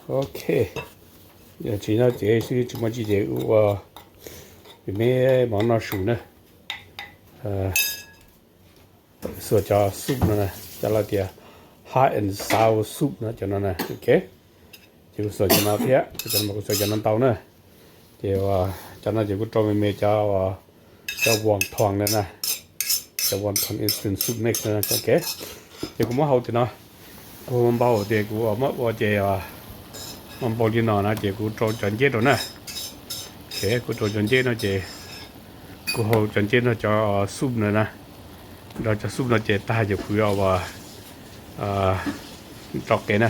Ok, yog tsis nyob tsev xwb tsis muaj tsi ces wb ua me me mov noj su na. Xuas cov soup no na, cov lawv tias hot and sour soup no cov no na, ok. Ces kuv xuas cov no thiab, cov no kuv xuas cov no ntau na. Ces cov no ces kuv rau me me cov, cov wonton na, cov wonton instant soup mix na, ok. Ces kuv muab hau tias no, kuv hau npau tias kuv muab ua ces muab npau li no na ces kuv rau cov nceb rau na. Ok, kuv rau cov nceb no ces kuv hau cov nceb no cov soup no na, rau cov soup no ces tag ces kuv yuav ua rau qe na.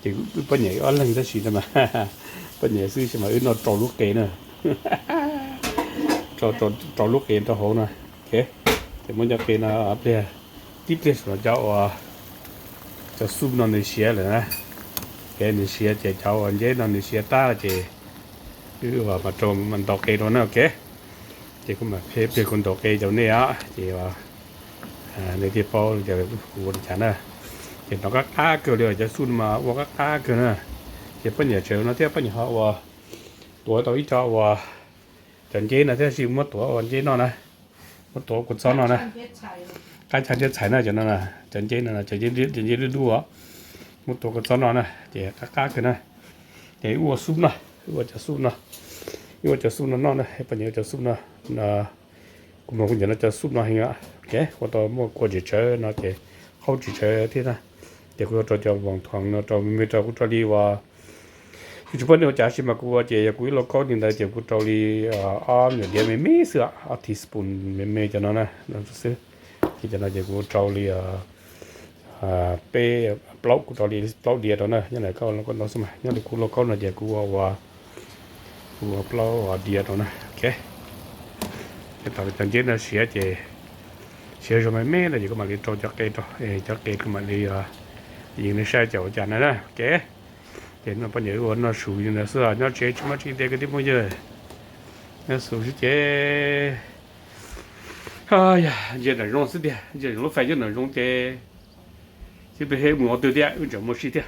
Ces wb poj niam wb ob leeg tab sis no mas poj niam xwb tab sis mas wb noj rau lub qe na. Rau lub qe rau hauv no. Ok, ces muab cov qe no pliag, tib pliag saum no cov uas cov soup no nws siav lawm na. Ok, nws siav ces cov uas nceb no nws siav tag ces wb mam rau mam ntaus qe rau na, ok. Ces kuv mam pliag kuv ntaus qe rau nej os, ces nej thiaj paub tias kuv ua li cas na. Ces ntaus qab qab kawg li, cov soup no mas ua qab qab kawg na. Ces poj niam tseem no thiab, poj niam ho ua, tuav tau ib co uas cov nceb no thiab, tab sis muab tuav ua nceb noj na, muab tuav kua txob noj na. Qab tshaj nceb txhais na cov no, cov nceb no, cov nceb dub dub os, muab tuav kua txob noj na ces qab qab kawg na. Ces wb ua soup no, wb ua cov soup no, wb ua cov soup no noj na, poj niam ua cov soup no. Kuv mas kuv nyiam noj cov soup no heev, ok. Ua tau muaj kua tsis tsawv no ces qaub tsis tsawv thiab na. Ces kuv yuav rau cov wonton no rau me me rau, kuv rau li uas kuv tsis paub nej ua cas tab sis mas kuv ua ces yog kuv ib lauj kaub li ntawd ces kuv rau li ob nyuam diav me me xwb, ob teaspoon me me cov no na, xwb. Ces cov no ces kuv rau li peb, plaub, kuv rau li plaub diav rau na, nyob ntawm koj lauj kaub xwb mas nyob li kuv lauj kaub no ces kuv ua, kuv ua plaub diav rau na, ok. Ces thaum cov nceb no siav ces siav zoo me me no ces kuv mam li rau cov qe rau, cov qe kuv mam li yees nej saib cov ua cas na, ok. Ces no poj niam ua noj su li ntawd xwb, nyob tsev tsis muaj tsis ntev kwv tij phooj ywg, nyob xus xwb ces yog ntsia nram zoo xwb tiag, ntsia lub fais coj nram zoo ces xib peb mus ua twg thiab wb tseem mus si thiab.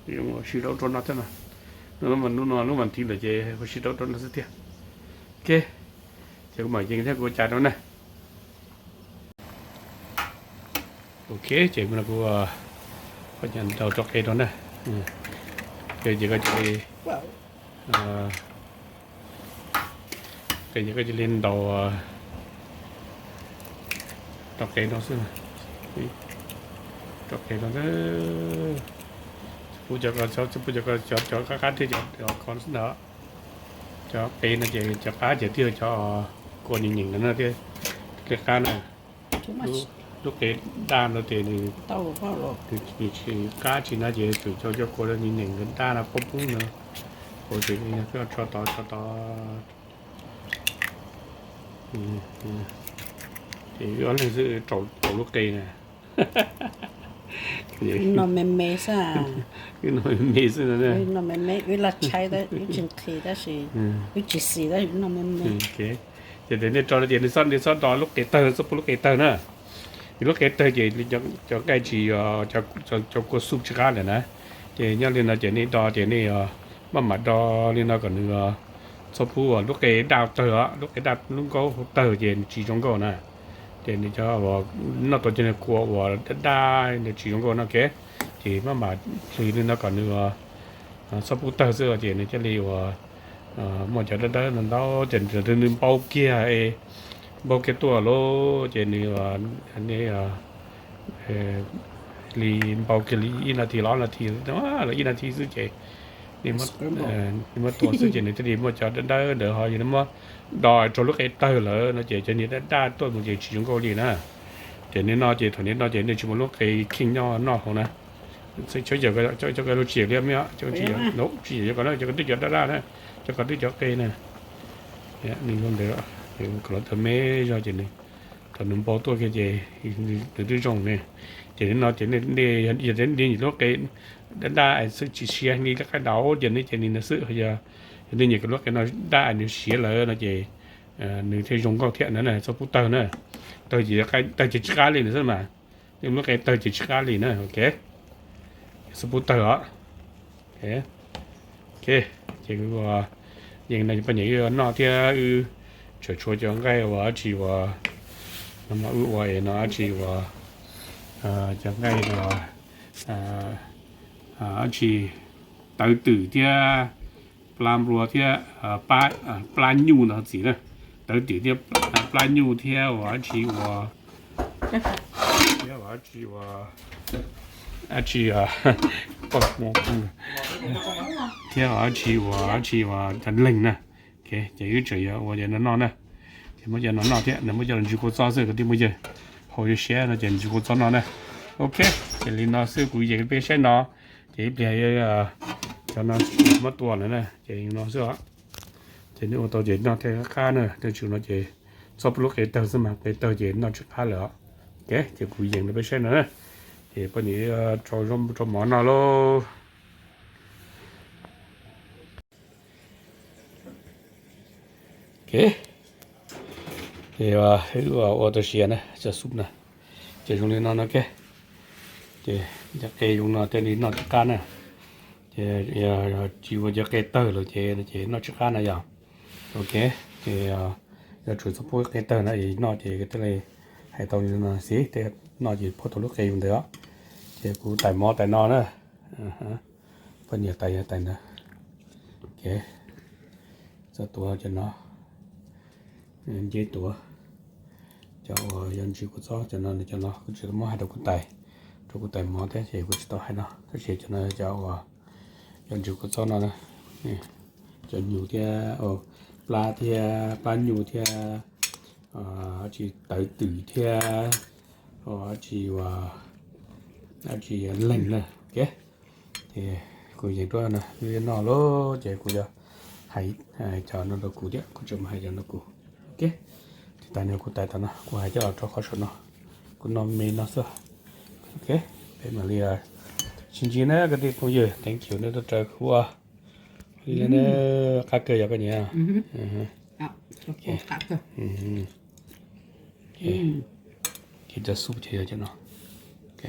Mus si rau rau no thiab no, lub no lub mas ntiv lawm ces mus si rau rau no xwb tiag. Ok, ces kuv mam yees thiab kuv ua cas rau na. Ok, ces kuv, kuv ntaus rau qe rau na. Ces koj cia li, qe ces koj cia li ntaus rau qe rau xwb. Rau qe rau, pub cov, pub cov, cov qab qab thiab cov ko xwb ntag. Cov qe no ces cov qab ces thiaj cov kua nyeem nyeem no na thiaj li qab na. Lub qe daj no ces nws tsis qab tsis na ces tsum cov cov kua nyeem nyeem daj no poob poob no, ua ces tso tod tso tod. Ces wb ob leeg xwb rau lub qe na. Wb no me me xwb, wb no me me xwb no, wb no me me, wb laj tshaib, wb tsis nqhis tab sis wb tsis xis tab sis wb no me me. Ces nej rau no ces nej txhob do lub qe tawg, txhob pub lub qe tawg na. Ces lub qe tawg ces cov nqaij tsis, cov kua xub tsis qab lawm na. Ces nyob li no ces nej do ces nej maj mam do li no kom nws txhob pub lub qe daj tawg os, lub qe daj lub nkaub tawg ces nws tsis zoo nkauj na. Ces nws cov noj tau cov kua uas daj daj nws tsis zoo nkauj no, ok. Ces maj mam hliv li no kom nws txhob pub tawg xwb ces nws thiaj li uas muaj cov dawb dawb ntau ntau ces nws npau kiag, npau kiag tuaj lauj ces nws, nej li npau kiag li ib nas this los ob nas this, los ib nas this xwb ces nej muab tua xwb ces nws thiaj li muaj cov dawb dawb ntawd ho yog nej muab do rau lub qe tawg lawm no ces cov niag daj daj tuaj mus ces tsis zoo nkauj li na. Ces nej noj ces thaum nej noj ces nej tsis muaj lub qe kheej nyob noj hauv na. Cov qe lub tsis li me, tsis yog, tsis yog cov ko, cov ko twb cov daj daj na, cov ko twb cov qe na. Nws zoo ntawd, kom los tau me zog ces nws, thaum nws npau tuaj kiag ces nws twb zoo ne. Ces nej noj ces nej, yog tias nej nyiam lub qe daj daj tsis siav li lub qe daus ces nej ces nws xwb, yog nej nyiam lub qe no daj nws siav lawm no ces nws thiaj zoo nkauj thiab na, txhob pub tawg na. Tawg ces, tawg ces tsis qab li nws xwb mas. Nej lub qe tawg ces tsis qab li na, ok. Txhob pub tawg os. Ok, ces yeej no poj niam wb noj thiab wb tseem tshuav cov nqaij uas dab tsi uas no wb ua es no dab tsi uas cov nqaij no dab tsi tawv twm thiab plab nplua thiab plab nyuj no txiv na. Tawv twm thiab plab nyuj thiab uas dab tsi uas thiab uas dab tsi uas dab tsi thiab uas dab tsi uas dab tsi uas cov leeg na. Ces wb tseem yuav ua cov no noj na. Ces muab cov no noj thiab nws muab coj los ntsis kua txob xwb kwv tij phooj ywg. Haus siab no ces ntsis kua txob noj na. Ok, ces li no xwb kuv yeem peb saib no. Ces ib pliag cov no muab tua lawm na ces no xwb os. Ces nws ua tau ces noj thiaj qab na, tej tsum no ces txhob pub lub qe tawg xwb mas qe tawg ces noj tsis qab lawm os. Ok, ces kuv yeem rau peb saib no na. Ces poj niam rau mov noj lauj. Ok, ces wb ua tau siav na, cov xub na, ces zoo li no no ok. Ces cov qe zoo no thiaj li noj tsis qab na. Ces tsis ua cov qe tawg lawm ces ces noj tsis qab na yom. Ok, ces yog tsuas txhob pub qe tawg na es noj ces thiaj li hais tau li no xwb, tej noj ces pub tau lub qe zoo ntawd os. Ces kuv tais mov tais no na. Poj niam tais yog tais ntawd. Ok, txog tuav cov no, nceb tuav, cov uas yog ntsis kua txob cov no cov no kuv tsis tau muab hais rau kuv tais, rau kuv tais mov thiab ces kuv tsis tau hais no tab sis cov no cov uas yog ntsis kua txob no na, cov nyuj thiab plab thiab plab nyuj thiab dab tsi tawv twm thiab dab tsi uas dab tsi leeg na. Ok, ces kuv yeem tuaj no wb noj lauj ces kuv yuav hais cov no rau kuv thiab kuv tseem mus hais cov no kuv. Ok, ces tas no kuv tais tas no kuv hais coj los rau qhov saum no, kuv noj me no xwb. Ok, peb mam li sib ntsib na kwv tij phooj ywg, thank you nej tuaj raws kuv ua li na. Qab kawg yog koj niam. Ces cov xub ces yog cov no. Ok,